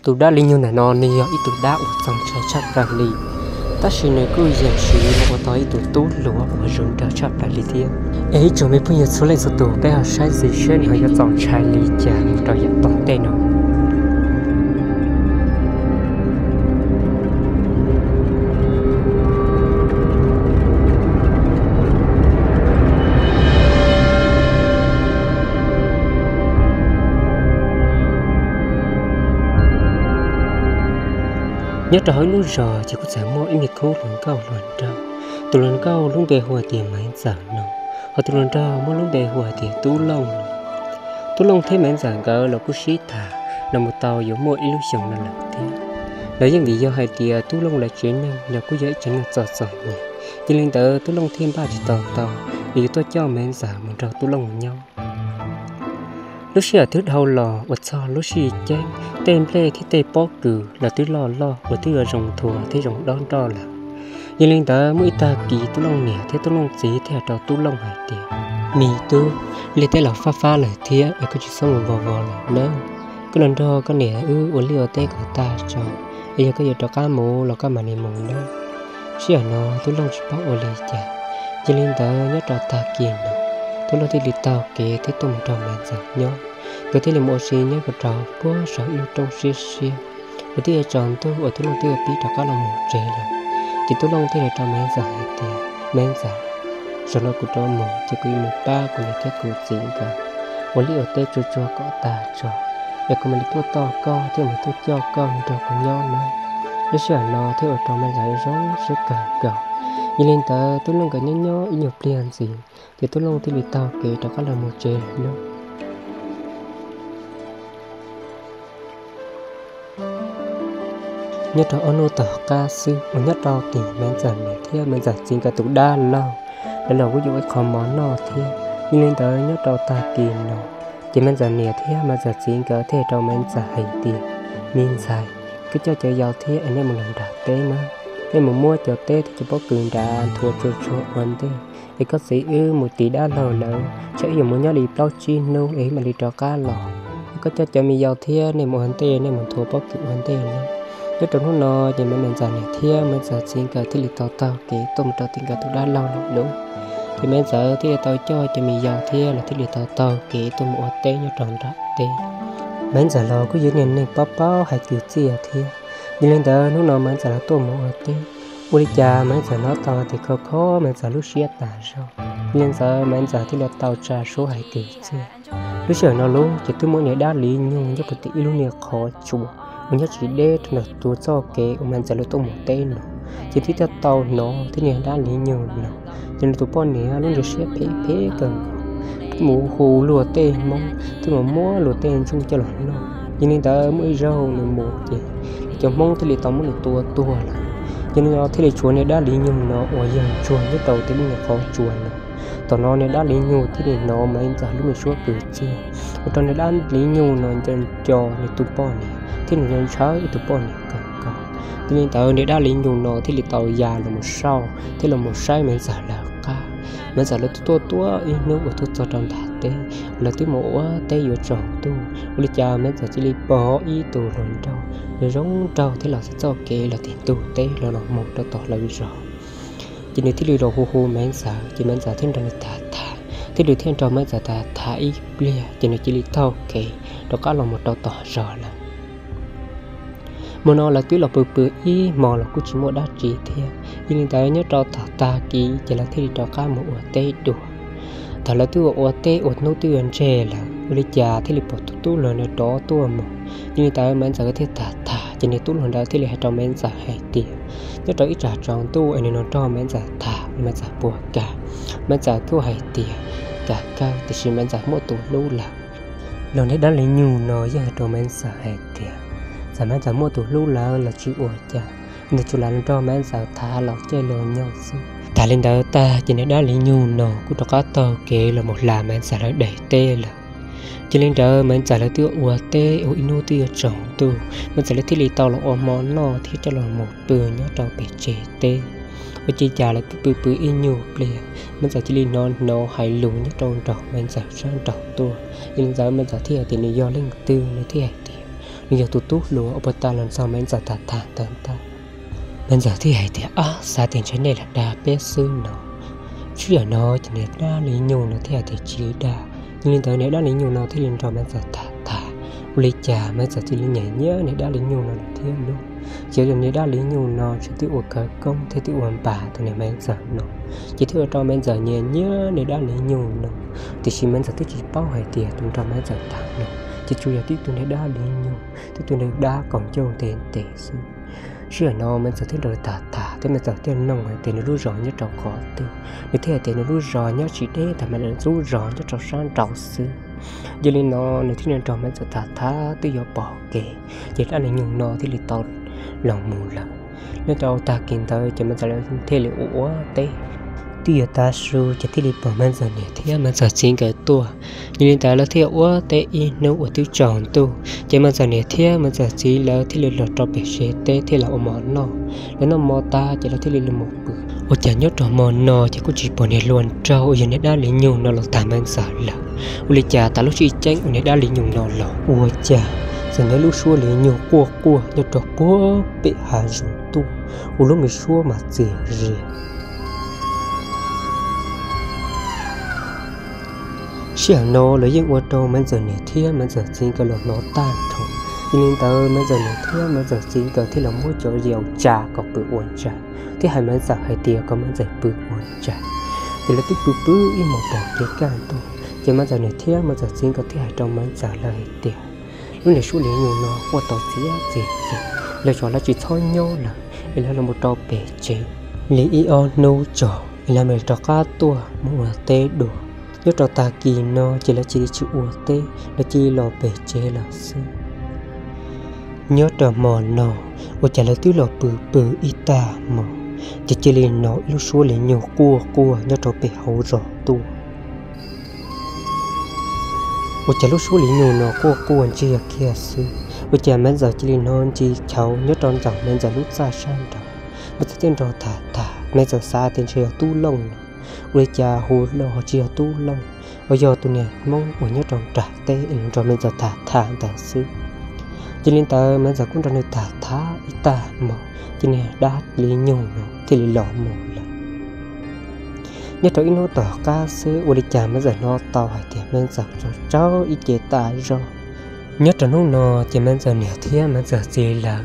Tus dab Li Nyug ntawm no nws yog ib tug dab uas txaus ntshai tshaj plaws li, tab sis nws kuj yeej siv los ua tau ib tug tub hluas uas zoo nraug tshaj plaws li thiab. Es ib tsoom me phooj ywg txhua leej txhua tus, peb ho saib ntxiv seb nws ho yuav txaus ntshai li cas mus rau yav tom ntej no. Nyob rau hauv ib lub zos ces kuj txawm muaj ib me khub hluas nkauj hluas nraug. Tus hluas nkauj lub npe hu hais tias Maiv Ntxawm no, hos tus hluas nraug muab lub npe hu hais tias Tub Looj no. Tub Looj thiab Maiv Ntxawm nkawd los kuj sib tham los mus tau yuav muaj ib lub xyoos no lawm thiab. Los yeej vim yog hais tias Tub Looj lawv tsev neeg los kuj yog ib tsev neeg txom txom nyem, yog li ntawd Tub Looj thiaj npaj tsis tau tau es yuav tuaj coj Maiv Ntxawm mus nrog Tub Looj mus nyob. Lub sij hawm twb dhau los uas txog lub sij ceeb, tej nplej thiab tej pob kws los twb loj loj uas twb yuav zoo nthuav thiab zoo dob nroj lawm. Yog li ntawd muaj ib tag kis Tub Looj niam thiab Tub Looj txiv thiaj hais rau Tub Looj hais tias, Me tub, liaj teb los fab fab lawm thiab es koj tsis txhob mus vov vov lawm nawb. Koj los nrog koj niam wb ua liaj ua teb kom tag tso, es yog koj yuav rov qab mus los koj mam li mus nawb. Sij hawm no Tub Looj tsis paub ua li cas, yog li ntawd nyob rau tag kis no, Tub Looj thiaj li taug kev thiab tuaj mus nrog Maiv Ntxawm nyob. Nkawd thiaj li mus ua si nyob rau puag saum ib lub roob siab siab. Lawv twb yuav tsaus ntuj uas Tub Looj twb yuav pib rov qab los mus tsev lawm, ces Tub Looj thiaj li rau Maiv Ntxawm hais tias, Maiv Ntxawm, zaum no kuv rov mus ces kuv yuav mus pab kuv niam thiab kuv txiv nkawd ua liaj ua teb tsuag tsuag kom tag tso, es kuv mam li tuaj tos koj thiab mam tuaj coj koj mus nrog kuv nyob nawb. Lub sij hawm no thiaj ua rau Maiv Ntxawm zoo siab kawg nkaus. Yog li ntawd Tub Looj nkawd nyob nyob ib nyuag pliag ntxiv, ces Tub Looj thiaj li taug kev rov qab los mus tsev lawm lauj. Nyob rau ob hnub tom qab xwb uas nyob rau tim Maiv Ntxawm niam thiab Maiv Ntxawm txiv nkawd tus dab laug, lawv los kuj yuav ib qho mov noj thiab. Yog li ntawd nyob rau tag kis no, ces Maiv Ntxawm niam thiab Maiv Ntxawm txiv nkawd thiaj rau Maiv Ntxawm hais tias, Me ntxhais, koj coj cov yau thiab es nej mus lawm nram teb na, nej mus muab cov teb thiab cov pob kws nrad nthuav tsuag tsuag ua ntej, es koj txiv wb mus tim dab laug lawv, tsam wb yuav mus nyob li plaub tsib hnub es wb mam li rov qab los. Es koj coj cov me yau thiab nej mus ua ntej, nej mus nthuav pob kws ua ntej na. Nyob rau hnub no ces Maiv Ntxawm niam thiab Maiv Ntxawm txiv nkawd thiaj li tau taug kev tuaj mus rau tim nkawd tus dab laug lawm lauj. Ces Maiv Ntxawm thiaj li tau coj cov me yau thiab lawv thiaj li tau taug kev tuaj mus ua teb nyob rau nram teb. Maiv Ntxawm los kuj yog niag neeg paub paub hais kwv txhiaj thiab. Yog li ntawd hnub no Maiv Ntxawm los tuaj mus ua teb, ua li cas Maiv Ntxawm hnov tau tias kho kho Maiv Ntxawm lub siab tas zog. Yog li ntawd Maiv Ntxawm thiaj li tau tsa suab hais kwv txhiaj. Lub sij hawm no lauj ces twb muaj niag dab Li Nyug nyob puag tim ib lub niag qhov tsua uas nyob tsis deb rau ntawm tus txoj kev uas Maiv Ntxawm lawv tuaj mus teb no, ces twb tau hnov thiab niag dab Li Nyug no, ces nws tus poj niam lub ntsws siab phem phem kawg nkaus, twb mus hu luag tej Hmoob, twb mus muab luag tej ntsuj coj los noj. Yog li ntawd muaj ib zaug nws mus ces cov Hmoob thiaj li tau muab nws tua tuag lawm. Yog li no thiaj li tshuav niag dab Li Nyug no uas yog ntsuag nyob rau tim lub niag qhov tsua no. Thaum no niag dab Li Nyug thiaj li hnov Maiv Ntxawm lub me suab kwv txhiaj, ua rau niag dab Li Nyug no nco nco nws tus poj niam thiab nws ntshaw ib tus poj niam kawg nkaus. Yog li ntawd niag dab Li Nyug no thiaj li tau ya los mus sauj thiab los mus saib Maiv Ntxawm lawv qab. Maiv Ntxawm lawv tuaj tuaj ib hnub uas tuaj txog rau nram teb, lawv twb mus ua teb yuav tsaus ntuj, ua li cas Maiv Ntxawm cia li pom ib tug hluas nraug zoo zoo nraug thiab los txog txoj kev los tim ntug teb los los mus rau tom lawv zos. Ces nws thiaj li los hu hu Maiv Ntxawm, ces Maiv Ntxawm thiaj nrog nws tham tham, thiab nws thiaj nrog Maiv Ntxawm tham tham ib pliag ces nws cia li taug kev rov qab los mus rau tom zos lawm. Hmo no lawv twb los pw pw ib hmo los kuj tsis muaj dab tsi thiab. Yog li ntawd nyob rau thaum tag kis ces lawv thiaj li rov qab mus ua teb dua. Thaum lawv twb ua ua teb ua hnub twb yuav ntseg lawm, ua li cas thiaj li pom tus tub hluas ntawd rov tuaj mus. Yog li ntawd Maiv Ntxawm thiaj tham tham, ces nws tub hluas ntawd thiaj li hais rau Maiv Ntxawm hais tias, nyob rau ib tsam tsaus ntuj es nws los nrog Maiv Ntxawm tham, Maiv Ntxawm puas kam. Maiv Ntxawm kuj hais tias kam kawg, tiam sis Maiv Ntxawm muaj tus hlub lawm. Los niag dab Li Nyug no yeej hais rau Maiv Ntxawm hais tias, txawm Maiv Ntxawm muaj tus hlub lawm los tsis ua cas, nws tsuas lam nrog Maiv Ntxawm tham los caij los nyoog xwb. Tham li ntawd tag ces niag dab Li Nyug no kuj rov qab taug kev los mus hla Maiv Ntxawm lawv daim teb lawm. Yog li ntawd Maiv Ntxawm lawv twb ua teb ua ib hnub twb yuav tsaus ntuj, Maiv Ntxawm lawv thiaj li tau los ua hmo noj thiab coj los mus pw nyob rau pem tsev teb. Ua ciav cas lawv twb pw pw ib nyuag pliag, Maiv Ntxawm cia li hnov hnov hais lus nyob rau nraum Maiv Ntxawm sab nraum tuaj. Yog li ntawd Maiv Ntxawm thiaj hais tias nws yog leej twg, nws thiaj hais tias, nws yog tus tub hluas uas puag ta los txog Maiv Ntxawm tham tham ntawd ntag. Maiv Ntxawm thiaj hais tias, Ab, xav tias ntshe nej lam dag peb xwb no. Sij hawm no ces niag dab Li Nyug no thiaj hais tias tsis dag. Yog li ntawd niag dab Li Nyug no thiaj li nrog Maiv Ntxawm tham tham, ua li cas Maiv Ntxawm thiaj li nyiam nyiam niag dab Li Nyug no lawm thiab lauj. Ces niag dab Li Nyug no tseem twb ua khawv koob thiab twb ua npam tus niag Maiv Ntxawm no, ces thiaj ua rau Maiv Ntxawm nyiam nyiam niag dab Li Nyug no. Tiam sis Maiv Ntxawm twb tsis paub hais tias tus nrog Maiv Ntxawm tham no ces tsuas yog tib tug niag dab Li Nyug, tib tug niag dab kaum ncauj ntev ntev xwb. Sij hawm no Maiv Ntxawm thiaj nrog nws tham tham thiab Maiv Ntxawm thiaj noog hais tias nws lub zos nyob rau qhov twg. Nws thiaj hais tias nws lub zos nyob tsis deb ntawm Maiv Ntxawm lub zos nyob rau sab nraud xwb. Yog li no nws thiaj li nrog Maiv Ntxawm tham tham twb yuav pom kev, ces dab Li Nyug no thiaj li tau los mus lawm. Nyob rau tag kis ntawd ces Maiv Ntxawm lawv thiaj li ua ua teb. Twb yuav tav su ces thiaj li pom Maiv Ntxawm niam thiab Maiv Ntxawm txiv nkawd tuaj. Yog li ntawd lawv thiaj ua teb ib hnub uas twb tsaus ntuj, ces Maiv Ntxawm niam thiab Maiv Ntxawm txiv lawv thiaj li los rau pem tsev teb thiaj los ua mov noj. Lawv noj mov tag ces lawv thiaj li los mus pw. Ua cas nyob rau hmo no ces kuj tsis pom niag hluas nraug uas yog niag dab Li Nyug no los tham Maiv Ntxawm lawm. Ua li cas tas lub sij ceeb uas niag dab Li Nyug no los ua cas txawm hnov lub suab Li Nyug quaj quaj nyob rau puag pem hav zoov tuaj, ua lub me suab mas txias zias. Sij hawm no los yeej ua rau Maiv Ntxawm niam thiab Maiv Ntxawm txiv nkawd los hnov tag nrho. Yog li ntawd Maiv Ntxawm niam thiab Maiv Ntxawm txiv nkawd thiaj los muab cov yaus tsa kom pw ua ntsaim, thiab hais Maiv Ntxawm hais tias kom Maiv Ntxawm pw ua ntsaim. Ces lawv twb pw pw ib hmos tom kev kaj ntug, ces Maiv Ntxawm niam thiab Maiv Ntxawm txiv nkawd thiaj hais rau Maiv Ntxawm lawv hais tias, lub niag suab Li Nyug no quaj tau txias txias ces lawv tsuas lawv tsis txhob nyob lawm, es lawv los mus rau pem tsev li ib ob hnub tso, es lawv mam li rov qab tuaj mus ua teb dua. Nyob rau tag kis no ces lawv cia li tsis ua teb, lawv cia li los pem tsev lawm xwb. Nyob rau hmo no, ua cas lawv twb los pw pw ib tag hmo, ces cia li hnov ib lub suab Li Nyug quaj quaj nyob rau pem hauv zos tuaj. Ua cas lub suab Li Nyug no quaj quaj ntsiag kiag xwb, ua cas Maiv Ntxawm cia li hnov ntsis chauv nyob rau ntawm Maiv Ntxawm lub txaj sab nraud. Maiv Ntxawm thiaj nrog tham tham, Maiv Ntxawm xav tias ntshe yog Tub Looj no, ua li cas hu los ho tsis yog Tub Looj, uas yog tus niag Hmoob uas nyob rau nram teb es nrog Maiv Ntxawm tham tham ntawd xwb. Yog li ntawd Maiv Ntxawm kuj nrog nws tham tham ib tag hmo, ces niag dab Li Nyug no thiaj li los mus lawm. Nyob rau ib hnub tom qab xwb, ua li cas Maiv Ntxawm hnov tau hais tias Maiv Ntxawm tsaug tsaug ib ce tas zog. Nyob rau hnub no ces Maiv Ntxawm niam thiab Maiv Ntxawm txiv lawv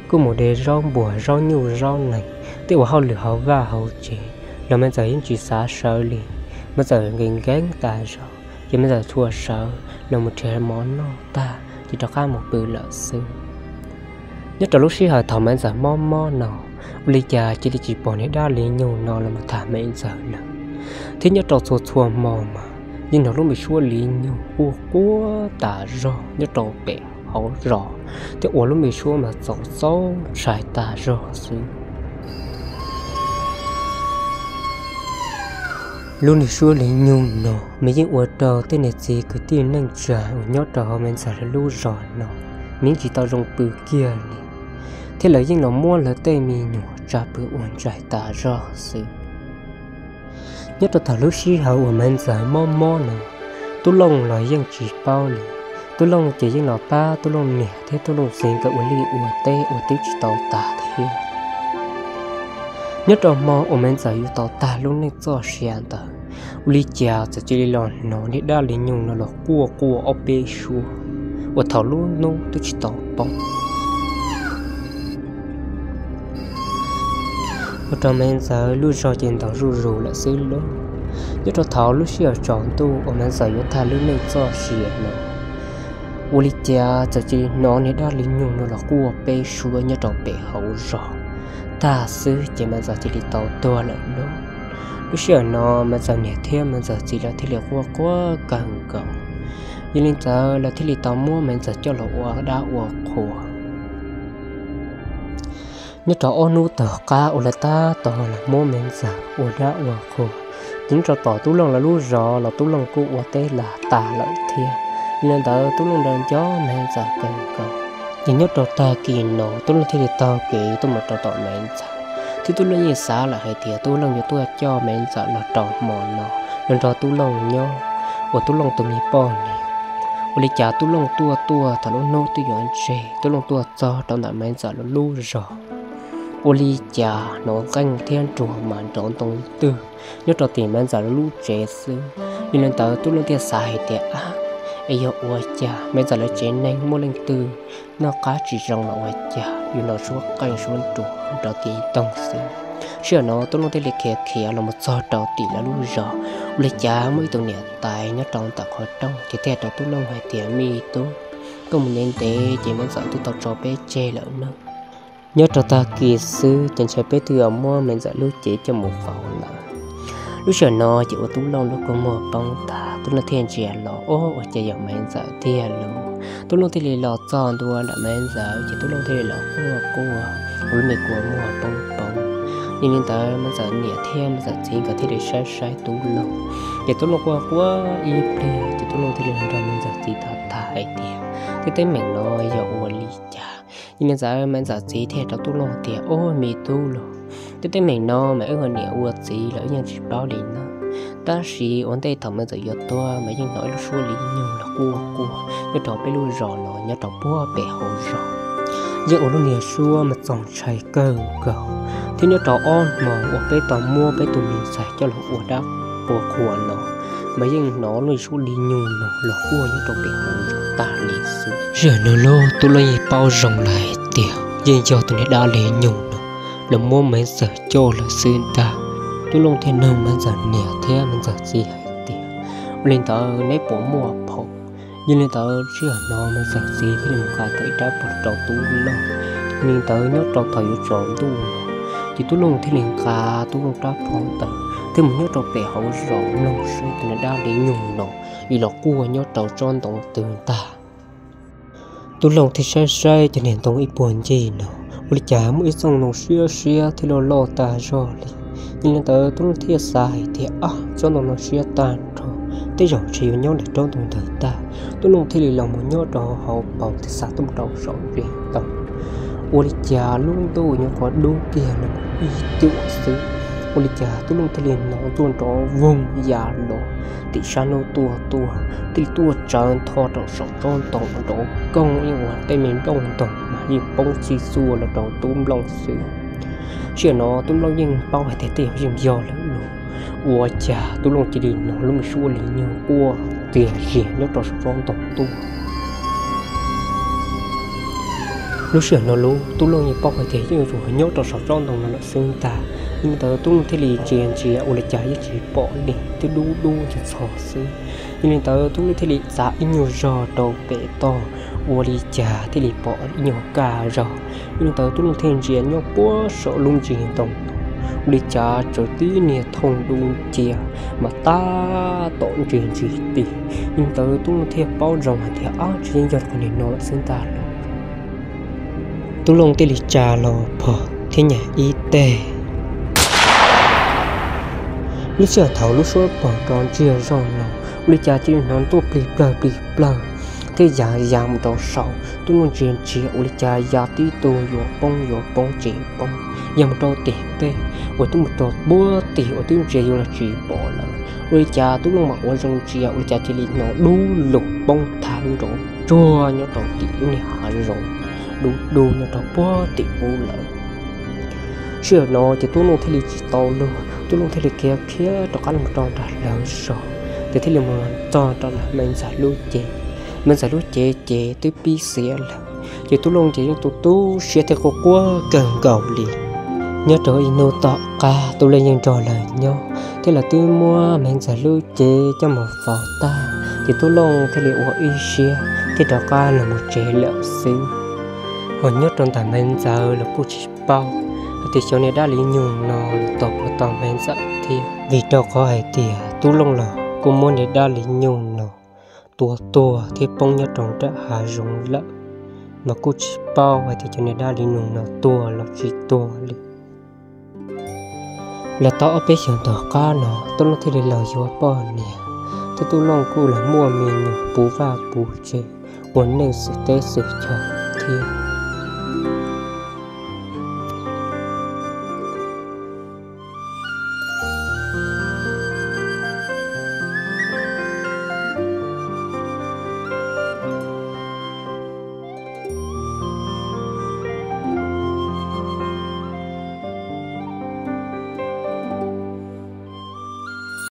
kuj mus de zaub npuas zaub nyuj zaub nees, thiab ua hauj lwm hauv vaj hauv tsev los Maiv Ntxawm yeej tsis xav sawv li. Maiv Ntxawm nkees nkees tas zog, ces Maiv Ntxawm txhua sawv los mus nrhiav mov noj tag ces rov qab mus pw lawm xwb. Nyob rau lub sij hawm thaum Maiv Ntxawm mob mob no, ua li cas cia li tsis pom niag dab Li Nyug no los mus tham Maiv Ntxawm lawm. Thiab nyob rau txhua txhua hmo mas yeej hnov lub me suab Li Nyug quaj quaj tas zog nyob rau pem hauv zos, thiab ua lub me suab mas txaus txaus ntshai tas zog xwb. Lub niag suab Li Nyug no mas yeej ua rau tej niam txiv kwv tij neej tsa uas nyob rau hauv Maiv Ntxawm lawv lub zos no mas yeej tsis tau zoo pw kiag li, thiab lawv yeej los muab lawv tej me nyuam tsa pw ua ntsaim tas zog xwb. Nyob rau thaum lub sij hawm uas Maiv Ntxawm mob mob no, Tub Looj los yeej tsis paub li. Tub Looj ces yeej los pab Tub Looj niam thiab Tub Looj txiv nkawd ua liaj ua teb ua twb tsis tau tas thiab. Nyob rau hmo uas Maiv Ntxawm yuav tau tag lub neej txoj sia ntawd, ua li cas txawm cia li los hnov niag dab Li Nyug no los quaj quaj ob peb suab uas thaum lub hnub twb tsis tau poob. Ua rau Maiv Ntxawm lub zog ces ntaus zuj zus lawm xwb lauj. Nyob rau thaum lub sij hawm tsaus ntuj uas Maiv Ntxawm yuav tag lub neej txoj sia no, ua li cas txawm cia li hnov niag dab Li Nyug no los quaj peb suab nyob rau pem hauv zos tag xwb ces Maiv Ntxawm cia li tau tuag lawm lauj. Lub sij hawm no Maiv Ntxawm niam thiab Maiv Ntxawm txiv lawv thiaj li quaj quaj kawg nkaus. Yog li ntawd lawv thiaj li tau muab Maiv Ntxawm coj los ua dab ua qhua. Nyob rau ob hnub tom qab uas lawv tab tom los muab Maiv Ntxawm ua dab ua qhua, ces nyob rau tom Tub Looj lawv lub zos los Tub Looj kuj ua teb lag tas lawm thiab. Yog li ntawd Tub Looj nco nco Maiv Ntxawm kawg nkaus. Ces nyob rau tag kis no Tub Looj thiaj li taug kev tuaj mus rau tom Maiv Ntxawm, thiab Tub Looj yeej xav lawm hais tias Tub Looj yuav tuaj coj Maiv Ntxawm los rau hmo no, los nrog Tub Looj nyob ua Tub Looj tus me poj niam. Ua li cas Tub Looj tuaj tuaj thaum lub hnub twb yuav ntseg, Tub Looj tuaj txog rau ntawm Maiv Ntxawm lub zos, ua li cas hnov nqeej thiab nruas mas nrov ntoo twg nyob rau tim Maiv Ntxawm lub tsev xwb. Yog li ntawd Tub Looj thiaj xav hais tias, ab, es yog ua cas Maiv Ntxawm lawv tsev neeg muaj leej twg noj qab tsis zoo los ua cas yus hnov suab qeej suab nruas nrov ntoo xwb. Sij hawm no Tub Looj thiaj li khiav khiav los mus txog rau tim lawv lub zos, ua li cas muaj ib tug niam tais nyob rau ntawm qhov rooj ces thiaj rau Tub Looj hais tias, me tub, koj mus ntev ntev ces Maiv Ntxawm twb tau tso peb tseg lawm nawb. Nyob rau tag kis xwb ces ntshai peb twb yuav muab Maiv Ntxawm lub cev coj mus faus lawm. Lub sij hawm no ces ua Tub Looj lub kua muag poob tag, Tub Looj thiaj ntsia los, o, ua cas yog Maiv Ntxawm tiag lauj. Tub Looj thiaj li los txog ntua ntawm Maiv Ntxawm ces Tub Looj thiaj li los quaj quaj, ua lub me kua muag poob poob. Yog li ntawd Maiv Ntxawm niam thiab Maiv Ntxawm txiv nkawd thiaj li saib saib Tub Looj. Ces Tub Looj quaj quaj ib pliag ces Tub Looj thiaj li nrog Maiv Ntxawm txiv tham tham hais tias, tej teeb meem no yog ua li cas? Yog li ntawd Maiv Ntxawm txiv thiaj rau Tub Looj tias, o, me tub lauj, tej teeb meem no mas wb ua niam ua txiv los wb yeej tsis paub li na. Tab sis ua ntej thaum Maiv Ntxawm yuav tuag mas yeej hnov ib lub suab li nyug los quaj quaj nyob rau peb lub zos no nyob rau puag pem hauv zos. Yeej ua lub niag suab mas txaus ntshai kawg nkaus, thiab nyob rau ob hmos uas peb tau muab peb tus me ntxhais coj los ua dab ua qhuas no mas yeej hnov lub suab li nyug no los quaj nyob rau pem hauv zos tag li xwb. Sij hawm no lauj, Tub Looj yeej paub zoo lawm hais tias yeej yog tus niag dab li nyug no los muab Maiv Ntxawm coj lawm xwb ntag. Tub Looj thiaj nug Maiv Ntxawm niam thiab Maiv Ntxawm txiv hais tias, ua li ntawd neb puas muaj phom? Yog li ntawd sij hawm no Maiv Ntxawm txiv thiaj li mus nqa tau ib rab phom rau Tub Looj. Yog li ntawd nyob rau thaum yuav tsaus ntuj no ces Tub Looj thiaj li nqa Tub Looj rab phom ntawd thiaj mus nyob rau pem hauv zos mloog seb tus niag dab li nyug no yuav los quaj nyob rau tsob ntoo twg ntag. Tub Looj thiaj saib saib cov niag ntoo ib puag ncig no, ua li cas muaj ib txooj ntoo siab siab thiab loj loj tag zog li. Yog li ntawd Tub Looj thiaj xav hais tias, ab, tsob ntoo no siab tag nrho, tej zaum ntshe yuav nyob ntawm tsob ntoo ntawd tag. Tub Looj thiaj li los mus nyob rau hauv paus thiab xa tuaj rau saum ntsis ntoo. Ua li cas lub ntuj nyuam qhuav dub kiag los ib cuam xwb, ua li cas Tub Looj thiaj li hnov tuaj nrov voog ya los tim sab hnub tuaj tuaj, thiaj li tuaj tsawv ntho rau saum tsob ntoo nrov koog ib uas tej me nplooj ntoo mas yeej poob txhij xuaj los rau Tub Looj xwb. Sij hawm no Tub Looj yeej paub hais tias tej zaum yeej yog lawm lauj, ua cas Tub Looj cia li hnov lub me suab li nyug quaj tiag ziag nyob rau saum tsob ntoo tuaj. Lub sij hawm no lauj, Tub Looj yeej paub hais tias yeej yuav tsum nyob rau saum tsob ntoo no lawm xwb ntag. Yog li ntawd Tub Looj thiaj li ntsia ntsia ua li cas yeej tsis pom li, twb dub dub ntxhov ntxhov xwb. Yog li ntawd Tub Looj thiaj li txav ib nyuag zog rau pem toj, ua li cas thiaj li pom ib nyuag kaj zog. Yog li ntawd Tub Looj thiaj ntsia nyob puag saum lub ntsis ntoo no, ua li cas txawm tib niag thooj dub ncia mas tab tom ntsia ntsis tim. Yog li ntawd Tub Looj thiaj paub zoo hais tias, ab, ntshe yeej yog qhov niag no lawm xwb ntag lauj. Tub Looj thiaj li tsa los phom thiab nyem ib teg. Lub sij hawm thaum lub suab phom nrov ntsiag zog no, ua li cas cia li hnov ntuj plig plawg plig plawg thiab ya ya mus rau saum. Tub Looj ntsia ntsia ua li cas ya tib tug yuav poob yuav poob tsis poob, ya mus rau tim tej uas twb mus rau puag tim uas twb ntsia yuav los tsis pom lawm. Ua li cas Tub Looj mam ua zoo ntsia ua li cas cia li hnov dub lug poob thav nrov tsuag nyob rau tim lub niag hav zoov, dub dub nyob rau puag tim ub lawm. Sij hawm no ces Tub Looj thiaj li tsis tau luag, Tub Looj thiaj li khiav khiav rov qab los rau nram lawv zos, ces thiaj li mus txog rau ntawm Maiv Ntxawm lub cev. Maiv Ntxawm lub cev ces twb pib xiav lawm, ces Tub Looj ces yeej tu tu siab thiab quaj quaj kawg nkaus li. Nyob rau ib hnub tom qab Tub Looj yeej nrog lawv nyob, thiab lawv twb muab Maiv Ntxawm lub cev coj mus faus tag, ces Tub Looj thiaj li ua ib siab thiab rov qab los mus tsev lawm xwb. Hos nyob rau ntawm Maiv Ntxawm los kuj tsis paub hais tias xyov niag dab li nyug no los tua puas tau Maiv Ntxawm thiab, vim rau qhov hais tias Tub Looj los kuj muab niag dab li nyug no tua tuag thiab poob nyob rau nram hav zoov lawm, mas kuj tsis paub hais tias cov niag dab li nyug no tuag los tsis tuag li. Los tau ob peb xyoos tom qab no Tub Looj thiaj li los yuav poj niam, thiab Tub Looj kuj los muaj me nyuam puv vaj puv tsev ua neej xwm teb xwm chaw thiab.